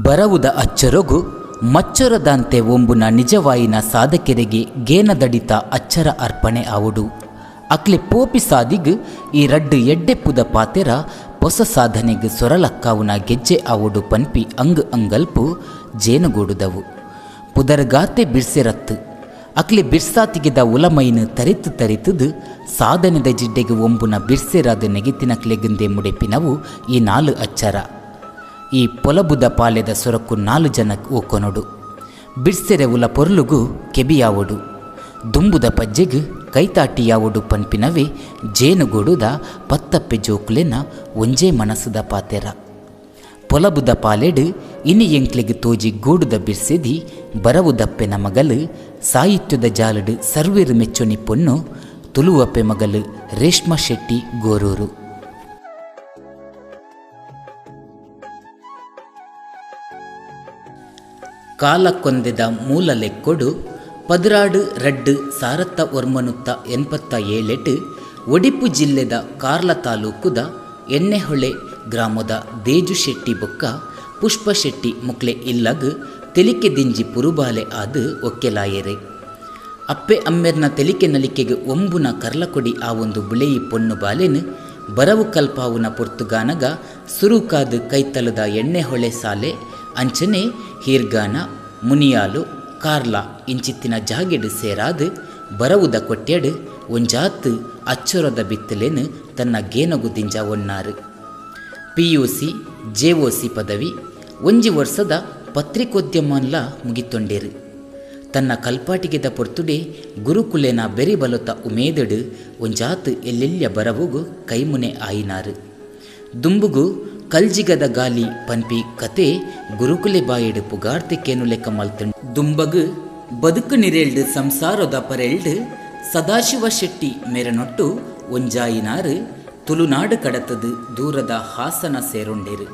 ಬರವುದ ಅಚ್ಚರೊಗು ಮಚ್ಚರದಾಂತೆ ಒಂಬುನ ನಿಜವಾಯಿನ ಸಾಧಕೆರೆಗೆ ಗೇನದಡಿತ ಅಚ್ಚರ ಅರ್ಪಣೆ ಆವುಡು. ಅಕ್ಲೆ ಪೋಪಿ ಸಾದಿಗ್ ಈ ರಡ್ಡು ಎಡ್ಡೆಪ್ಪುದ ಪಾತೆರ ಪೊಸ ಸಾಧನೆಗ್ ಸೊರಲಕ್ಕಾವುನ ಗೆಜ್ಜೆ ಆವುಡು ಪನ್ಪಿ ಅಂಗ್ ಅಂಗಲ್ಪು ಜೇನುಗೂಡುದವು. ಪುದರ್ಗಾತೆ ಬಿರ್ಸೆರತ್ತು ಅಕ್ಲೆ ಬಿರ್ಸಾತಿಗೆದ ಉಲಮೈನ್ ತರಿತು ತರಿತುದು ಸಾಧನೆದ ಜಿಡ್ಡೆಗೆ ಒಂಬುನ ಬಿರ್ಸೆರಾದ ನೆಗೆತಿನಕ್ಲೆಗುಂದೆ ಮುಡೆಪಿನವು ಈ ನಾಲು ಅಚ್ಚರ. ಈ ಪೊಲಬುದ ಪಾಲೆದ ಸೊರಕು ನಾಲು ಜನ ಓಕೊನೊಡು. ಬಿರ್ಸೆರೆ ಉಲ ಪೊರ್ಲುಗು ಕೆಬಿಯಾವೊಡು, ದುಂಬುದ ಪಜ್ಜೆಗ್ ಕೈತಾಟಿಯಾವೊಡು ಪನ್ಪಿನವೇ ಜೇನುಗೂಡುದ ಪತ್ತಪ್ಪೆ ಜೋಕುಲೆನ ಒಂಜೇ ಮನಸ್ಸುದ ಪಾತೆರ. ಪೊಲಬುದ ಪಾಲೆಡು ಇನಿ ಎಂಕ್ಲೆಗ್ ತೋಜಿ ಗೂಡುದ ಬಿರ್ಸೆದಿ ಬರವುದಪ್ಪೆನ ಮಗಲು, ಸಾಹಿತ್ಯದ ಜಾಲಡು ಸರ್ವೇರು ಮೆಚ್ಚೊನಿ ಪೊನ್ನು ತುಳುವಪ್ಪೆ ಮಗಲು ರೇಷ್ಮಾ ಶೆಟ್ಟಿ ಗೋರೂರು. ಕಾಲಕ್ಕೊಂದೆದ ಮೂಲ ಲೆಕ್ಕೊಡು 16 2 1987 ಒಡಿಪು ಜಿಲ್ಲೆದ ಕಾರ್ಲ ತಾಲೂಕುದ ಎಣ್ಣೆಹೊಳೆ ಗ್ರಾಮದ ದೇಜು ಶೆಟ್ಟಿ ಬೊಕ್ಕ ಪುಷ್ಪ ಶೆಟ್ಟಿ ಮುಕ್ಲೆ ಇಲ್ಲಗ್ ತೆಲಿಕೆ ದಿಂಜಿ ಪುರುಬಾಲೆ ಆದ್ ಒಕ್ಕೆಲಾಯೆರೆ. ಅಪ್ಪೆ ಅಮ್ಮೆರ್ನ ತೆಲಿಕೆ ನಲಿಕೆಗೆ ಒಂಬುನ ಕರ್ಲಕೊಡಿ ಆವೊಂದು ಬುಳೆಯಿ ಪೊಣ್ಣು ಬಾಲೆನ್ ಬರವು ಕಲ್ಪಾವುನ ಪೊರ್ತುಗಾನಗ ಸುರುಕಾದ ಕೈತಲದ ಎಣ್ಣೆಹೊಳೆ ಸಾಲೆ ಅಂಚನೆ ಹೀರ್ಗಾನ ಮುನಿಯಾಲು ಕಾರ್ಲ ಇಂಚಿತ್ತಿನ ಜಾಗೆಡು ಸೇರಾದು ಬರವುದ ಕೊಟ್ಯಡು ಒಂಜಾತ್ ಅಚ್ಚೊರದ ಬಿತ್ತಲೆನು ತನ್ನ ಗೇನಗು ದಿಂಜ ಒನ್ನಾರು. ಪಿಯುಸಿ ಜೆಒಸಿ ಪದವಿ ಒಂಜಿ ವರ್ಷದ ಪತ್ರಿಕೋದ್ಯಮನ್ಲ ಮುಗಿತೊಂಡೇರು. ತನ್ನ ಕಲ್ಪಾಟಿಗೆದ ಪೊರ್ತುಡೆ ಗುರುಕುಲೇನ ಬೆರಿಬಲೊತ ಉಮೇದಡು ಒಂಜಾತ್ ಎಲ್ಲೆಲ್ಯ ಬರವುಗು ಕೈಮುನೆ ಆಯಿನಾರು. ದುಂಬುಗು ಕಲ್ಜಿಗದ ಗಾಲಿ ಪನ್ಪಿ ಕತೆ ಗುರುಕುಲೆ ಬಾಯಿಡು ಪುಗಾರ್ತೆ ಕೇನು ಲೆಕ್ಕ ಮಲ್ತಂಡು. ದುಂಬಗು ಬದುಕು ನಿರೇಳ್ಡು ಸಂಸಾರದ ಪರೆಳ್ಡು ಸದಾಶಿವ ಶೆಟ್ಟಿ ಮೇರನೊಟ್ಟು ಒಂಜಾಯಿನಾರು ತುಳುನಾಡು ಕಡತದು ದೂರದ ಹಾಸನ ಸೇರೊಂಡೇರು.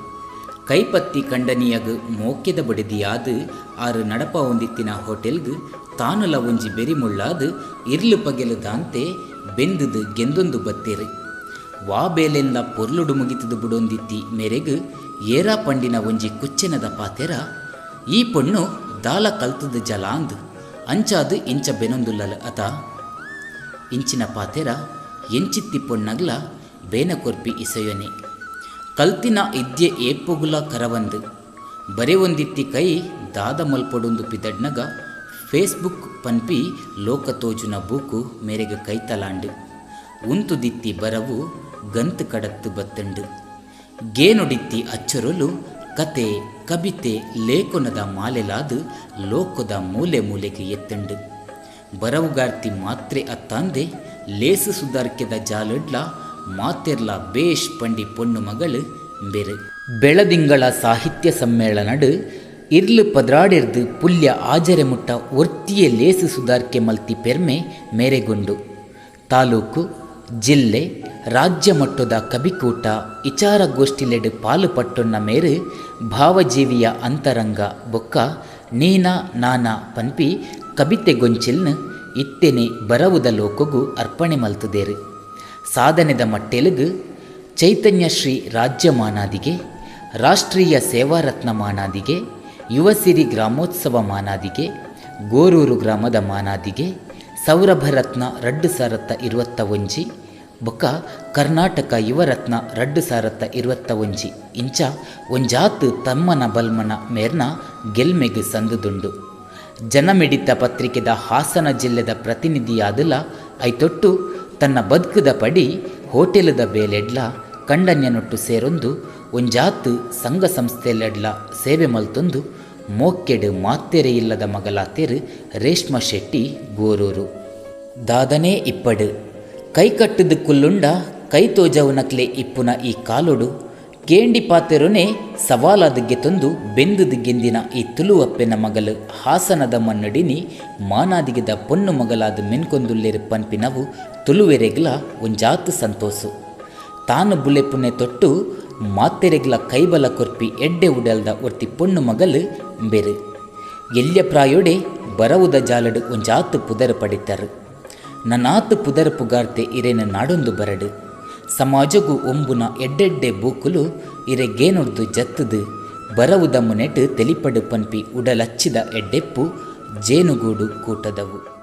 ಕೈಪತ್ತಿ ಕಂಡನಿಯಗ್ ಮೋಕೆದ ಬಡಿದಿಯಾದು ಆರು ನಡಪ ಹೊಂದಿತ್ತಿನ ಹೋಟೆಲ್ಗ್ ತಾನುಲ ಒಂಜಿ ಬೆರಿಮುಳ್ಳಾದು ಇರ್ಲು ಪಗೆಲು ದಾಂತೆ ಬೆಂದುದು ಗೆಂದೊಂದು ಬತ್ತೇರು. ವಾ ಬೇಲೆಲ್ಲ ಪೊರ್ಲುಡು ಮುಗಿತದು ಬುಡೊಂದಿತ್ತಿ ಮೇರೆಗ್ ಏರಾ ಪಂಡಿನ ಒಂಜಿ ಕುಚ್ಚೆನದ ಪಾತೆರ ಈ ಪೊಣ್ಣು ದಾಲ ಕಲ್ತದ ಜಲಾಂದ್ ಅಂಚಾದು ಇಂಚ ಬೆನೊಂದುಲ್ಲಲ ಅತ. ಇಂಚಿನ ಪಾತೆರ ಎಂಚಿತ್ತಿ ಪೊಣ್ಣಗ್ಲ ಬೇನ ಕೊರ್ಪಿ ಇಸಯೊನೆ. ಕಲ್ತಿನ ಇದ್ಯೆ ಏಪೊಗುಲ ಕರವಂದು ಬರೆ ಒಂದಿತ್ತಿ ಕೈ ದಾದ ಮಲ್ಪೊಡೊಂದು ಪಿದಡ್ನಗ ಫೇಸ್ಬುಕ್ ಪನ್ಪಿ ಲೋಕ ತೋಜುನ ಬೂಕು ಮೇರೆಗೆ ಕೈತಲಾಂಡು. ಉಂತುದಿತ್ತಿ ಬರವು ಗಂತು ಕಡತ್ತು ಬತ್ತಂಡು. ಗೇನುಡಿತ್ತಿ ಅಚ್ಚರೊಲು ಕತೆ ಕಬಿತೆ ಲೇಖನದ ಮಾಲೆಲಾದು ಲೋಕದ ಮೂಲೆ ಮೂಲೆಗೆ ಎತ್ತಂಡು. ಬರವುಗಾರ್ತಿ ಮಾತ್ರೆ ಅತ್ತಾಂದೆ ಲೇಸು ಸುಧಾರ್ಕೆದ ಜಾಲಡ್ಲ ಮಾತೆರ್ಲ ಬೇಷ್ ಪಂಡಿ ಪೊಣ್ಣು ಮಗಳು ಬೆರು. ಬೆಳದಿಂಗಳ ಸಾಹಿತ್ಯ ಸಮ್ಮೇಳನಡು ಇರ್ಲು ಪದ್ರಾಡಿರ್ದು ಪುಲ್ಯ ಆಜರೆ ಮುಟ್ಟ ಒರ್ತಿಯೇ ಲೇಸು ಸುಧಾರ್ಕೆ ಮಲ್ತಿ ಪೆರ್ಮೆ ಮೇರೆಗೊಂಡು. ತಾಲೂಕು ಜಿಲ್ಲೆ ರಾಜ್ಯ ಮಟ್ಟದ ಕಬಿಕೂಟ ವಿಚಾರಗೋಷ್ಠಿಲೆಡು ಪಾಲು ಪಟ್ಟೊನ್ನ ಮೇರು ಭಾವಜೀವಿಯ ಅಂತರಂಗ ಬೊಕ್ಕ ನೀನಾ ನಾನಾ ಪನ್ಪಿ ಕಬಿತೆ ಗೊಂಚಿಲ್ನ ಇತ್ತೆನೆ ಬರವುದ ಲೋಕಗು ಅರ್ಪಣೆ ಮಲ್ತದೇರು. ಸಾಧನೆದ ಮಟ್ಟೆಲುಗು ಚೈತನ್ಯ ಶ್ರೀ ರಾಜ್ಯ ಮಾನಾದಿಗೆ, ರಾಷ್ಟ್ರೀಯ ಸೇವಾರತ್ನ ಮಾನಾದಿಗೆ, ಯುವಸಿರಿ ಗ್ರಾಮೋತ್ಸವ ಮಾನಾದಿಗೆ, ಗೋರೂರು ಗ್ರಾಮದ ಮಾನಾದಿಗೆ, ಸೌರಭರತ್ನ 2021 ಬೊಕ್ಕ ಕರ್ನಾಟಕ ಯುವರತ್ನ 2021 ಇಂಚ ಒಂಜಾತ್ ತಮ್ಮನ ಬಲ್ಮನ ಮೇರ್ನ ಗೆಲ್ಮೆಗ್ ಸಂದುದುಂಡು. ಜನಮಿಡಿತ ಪತ್ರಿಕೆದ ಹಾಸನ ಜಿಲ್ಲೆದ ಪ್ರತಿನಿಧಿಯಾದಲ ಐತೊಟ್ಟು ತನ್ನ ಬದುಕುದ ಪಡಿ ಹೋಟೆಲದ ಬೇಲೆಡ್ಲ ಕಂಡನ್ಯನೊಟ್ಟು ಸೇರೊಂದು ಒಂಜಾತ್ ಸಂಘ ಸಂಸ್ಥೆಲೆಡ್ಲ ಸೇವೆ ಮಲ್ತೊಂದು ಮೋಕ್ಕೆಡು ಮಾತೆರೆ ಇಲ್ಲದ ಮಗಲಾತೇರು ರೇಷ್ಮಾ ಶೆಟ್ಟಿ ಗೋರೂರು. ದಾದನೇ ಇಪ್ಪಡು ಕೈಕಟ್ಟುದು ಕುಲ್ಲುಂಡ ಕೈ ತೋಜವುನಕ್ಲೆ ಇಪ್ಪುನ ಈ ಕಾಲೊಡು ಕೇಂಡಿ ಪಾತೆರುನೆ ಸವಾಲಾದ ಗೆತೊಂದು ಬೆಂದುದು ಗೆಂದಿನ ಈ ತುಳುವಪ್ಪೆನ ಮಗಲು ಹಾಸನದ ಮನ್ನಡಿನಿ ಮಾನಾದಿಗೆದ ಪೊಣ್ಣು ಮಗಲಾದ ಮೆನ್ಕೊಂದುಲ್ಲೇರು ಪನ್ಪಿನವು ತುಳುವೆರೆಗ್ಲ ಒಂಜಾತು ಸಂತೋಸು. ತಾನು ಬುಲೆಪುನೆ ತೊಟ್ಟು ಮಾತೆರೆಗ್ಲ ಕೈಬಲ ಕೊರ್ಪಿ ಎಡ್ಡೆ ಉಡಲ್ದ ಒರ್ತಿ ಪೊಣ್ಣು ಮಗಲು ಬೆರು. ಎಲ್ಯ ಪ್ರಾಯೋಡೆ ಬರವುದ ಜಾಲಡು ಒಂಜಾತು ಪುದರು ಪಡಿತರು. ನನಾತು ಪುದರು ಪುಗಾರ್ತೆ ಇರೇನ ನಾಡೊಂದು ಬರಡು. ಸಮಾಜಗೂ ಒಂಬುನ ಎಡ್ಡೆಡ್ಡೆ ಬೂಕುಲು ಇರೆಗೇನೊಡ್ದು ಜತ್ತದು ಬರವುದ ಮುನೆಟ್ ತೆಲಿಪಡ್ ಪನ್ಪಿ ಉಡಲಚ್ಚಿದ ಎಡ್ಡೆಪ್ಪು ಜೇನುಗೂಡು ಕೂಟದವು.